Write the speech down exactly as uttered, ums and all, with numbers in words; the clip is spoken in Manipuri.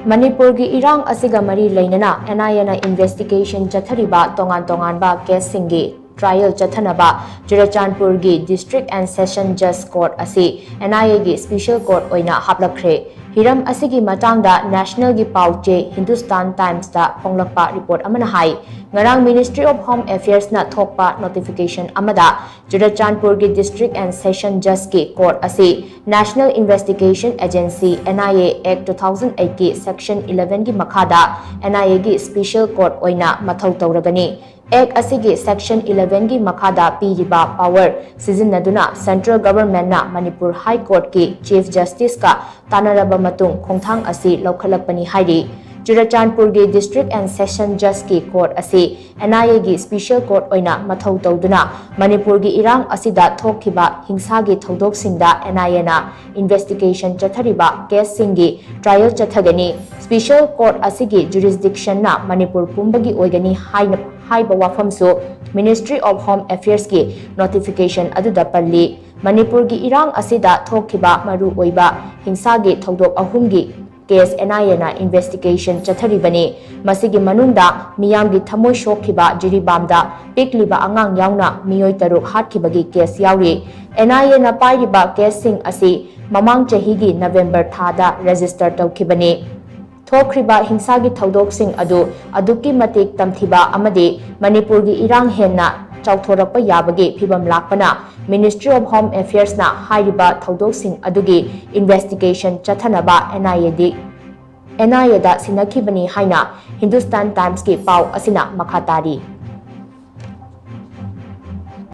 ꯃꯅꯤꯄꯨꯔꯒꯤ ꯏꯔꯥꯡ ꯑꯁꯤꯒ ꯃꯔꯤ ꯂꯩꯅꯅ ꯑꯦꯟ ꯑꯥꯏ ꯑꯦꯅ ꯏꯟꯚꯦꯁꯇꯤꯒꯦꯁꯟ ꯆꯠꯊꯔꯤꯕ ꯇꯣꯉꯥꯟ ꯇꯣꯉꯥꯟꯕ ꯀꯦꯁꯁꯤꯡꯒꯤ ꯇ꯭ꯔꯥꯏꯌꯦꯜ ꯆꯠꯊꯅꯕ ꯆꯨꯔꯆꯥꯟꯄꯨꯔꯒꯤ District and Session Judge Court ꯑꯁꯤ ꯑꯦꯟ ꯑꯥꯏ ꯑꯦꯒꯤ ꯁ꯭ꯄꯤꯁꯦꯜ ꯀꯣꯔꯠ ꯑꯣꯏꯅ ꯍꯥꯞꯂꯛꯈ꯭ꯔꯦ꯫ ꯍꯤꯔꯝ ꯑꯁꯤꯒꯤ ꯃꯇꯥꯡꯗ ꯅꯦꯁꯅꯦꯜꯒꯤ ꯄꯥꯎ ꯆꯦ ꯍꯤꯟꯗꯨꯁꯇꯥꯟ ꯇꯥꯏꯝꯁꯇ ꯐꯣꯡꯂꯛꯄ ꯔꯤꯄꯣꯔꯠ ꯑꯃꯅ ꯍꯥꯏ, ꯉꯔꯥꯡ Ministry of Home Affairsꯅ ꯊꯣꯛꯄ ꯅꯣꯇꯤꯐꯤꯀꯦꯁꯟ ꯑꯃꯗ ꯆꯨꯔꯆꯥꯟꯄꯨꯔꯒꯤ District and Session Judgeꯀꯤ ꯀꯣꯔꯠ ꯑꯁꯤ National Investigation Agency, N I A Act two thousand eightꯀꯤ Section elevenꯒꯤ ꯃꯈꯥꯗ N I Aꯒꯤ ꯁ꯭ꯄꯤꯁꯦꯜ ꯀꯣꯔꯠ ꯑꯣꯏꯅ ꯃꯊꯧ ꯇꯧꯔꯒꯅꯤ꯫ ꯑꯦꯛ ꯑꯁꯤꯒꯤ Section elevenꯒꯤ ꯃꯈꯥꯗ ꯄꯤꯔꯤꯕ ꯄꯥꯋꯔ ꯁꯤꯖꯤꯟꯅꯗꯨꯅ ꯁꯦꯟꯇ꯭ꯔꯦꯜ ꯒꯚꯔꯟꯃꯦꯟꯠꯅ ꯃꯅꯤꯄꯨꯔ ꯍꯥꯏ ꯀꯣꯔꯠꯀꯤ ꯆꯤꯐ ꯖꯁꯇꯤꯁꯀ ꯇꯥꯟꯅꯔꯕ ꯃꯇꯨꯡ ꯈꯣꯡꯊꯥꯡ ꯑꯁꯤ ꯂꯧꯈꯠꯂꯛꯄꯅꯤ ꯍꯥꯏꯔꯤ꯫ ꯆꯨꯔꯆꯥꯟꯄꯨꯔꯒꯤ District and Session Judgeꯀꯤ ꯀꯣꯔꯠ ꯑꯁꯤ N I Aꯒꯤ ꯁ꯭ꯄꯤꯁꯦꯜ ꯀꯣꯔꯠ ꯑꯣꯏꯅ ꯃꯊꯧ ꯇꯧꯗꯨꯅ ꯃꯅꯤꯄꯨꯔꯒꯤ ꯏꯔꯥꯡ ꯑꯁꯤꯗ ꯊꯣꯛꯈꯤꯕ ꯍꯤꯡꯁꯥꯒꯤ ꯊꯧꯗꯣꯛꯁꯤꯡꯗ N I Aꯅ ꯏꯟꯚꯦꯁꯇꯤꯒꯦꯁꯟ ꯆꯠꯊꯔꯤꯕ ꯀꯦꯁꯁꯤꯡꯒꯤ ꯇ꯭ꯔꯥꯏꯌꯦꯜ ꯆꯠꯊꯒꯅꯤ꯫ ꯁ꯭ꯄꯤꯁꯦꯜ ꯀꯣꯔꯠ ꯑꯁꯤꯒꯤ ꯖꯨꯔꯤꯁꯗꯤꯛꯁꯟꯅ ꯃꯅꯤꯄꯨꯔ ꯄꯨꯝꯕꯒꯤ ꯑꯣꯏꯒꯅꯤ ꯍꯥꯏꯅ ꯍꯥꯏꯕ ꯋꯥꯐꯝꯁꯨ Ministry of Home Affairsꯀꯤ ꯅꯣꯇꯤꯐꯤꯀꯦꯁꯟ ꯑꯗꯨꯗ ꯄꯜꯂꯤ꯫ ꯃꯅꯤꯄꯨꯔꯒꯤ ꯏꯔꯥꯡ ꯑꯁꯤꯗ ꯊꯣꯛꯈꯤꯕ ꯃꯔꯨꯑꯣꯏꯕ ꯍꯤꯡꯁꯥꯒꯤ ꯊꯧꯗꯣꯛ ꯑꯍꯨꯝꯒꯤ ꯀꯦꯁ N I Aꯅ ꯏꯟꯚꯦꯁꯇꯤꯒꯦꯁꯟ ꯆꯠꯊꯔꯤꯕꯅꯤ꯫ ꯃꯁꯤꯒꯤ ꯃꯅꯨꯡꯗ ꯃꯤꯌꯥꯝꯒꯤ ꯊꯃꯣꯏ ꯁꯣꯛꯈꯤꯕ ꯖꯤꯔꯤꯕꯥꯝꯗ ꯄꯤꯛꯂꯤꯕ ꯑꯉꯥꯡ ꯌꯥꯎꯅ ꯃꯤꯑꯣꯏ ꯇꯔꯨꯛ ꯍꯥꯠꯈꯤꯕꯒꯤ ꯀꯦꯁ ꯌꯥꯎꯔꯤ꯫ N I Aꯅ ꯄꯥꯏꯔꯤꯕ ꯀꯦꯁꯁꯤꯡ ꯑꯁꯤ ꯃꯃꯥꯡ ꯆꯍꯤꯒꯤ ꯅꯕꯦꯝꯕꯔ ꯊꯥꯗ ꯔꯦꯖꯤꯁꯇꯔ ꯇꯧꯈꯤꯕꯅꯤ꯫ ꯊꯣꯛꯈ꯭ꯔꯤꯕ ꯍꯤꯡꯁꯥꯒꯤ ꯊꯧꯗꯣꯛꯁꯤꯡ ꯑꯗꯨ ꯑꯗꯨꯛꯀꯤ ꯃꯇꯤꯛ ꯇꯝꯊꯤꯕ ꯑꯃꯗꯤ ꯃꯅꯤꯄꯨꯔꯒꯤ ꯏꯔꯥꯡ ꯍꯦꯟꯅ ꯆꯥꯎꯊꯣꯔꯛꯄ ꯌꯥꯕꯒꯤ ꯐꯤꯚꯝ ꯂꯥꯛꯄꯅ Ministry of Home Affairsꯅ ꯍꯥꯏꯔꯤꯕ ꯊꯧꯗꯣꯛꯁꯤꯡ ꯑꯗꯨꯒꯤ ꯏꯟꯚꯦꯁꯇꯤꯒꯦꯁꯟ ꯆꯠꯊꯅꯕ N I Aꯗꯤ, N I Aꯗ ꯁꯤꯟꯅꯈꯤꯕꯅꯤ ꯍꯥꯏꯅ ꯍꯤꯟꯗꯨꯁꯇꯥꯟ ꯇꯥꯏꯝꯁꯀꯤ ꯄꯥꯎ ꯑꯁꯤꯅ ꯃꯈꯥ ꯇꯥꯔꯤ꯫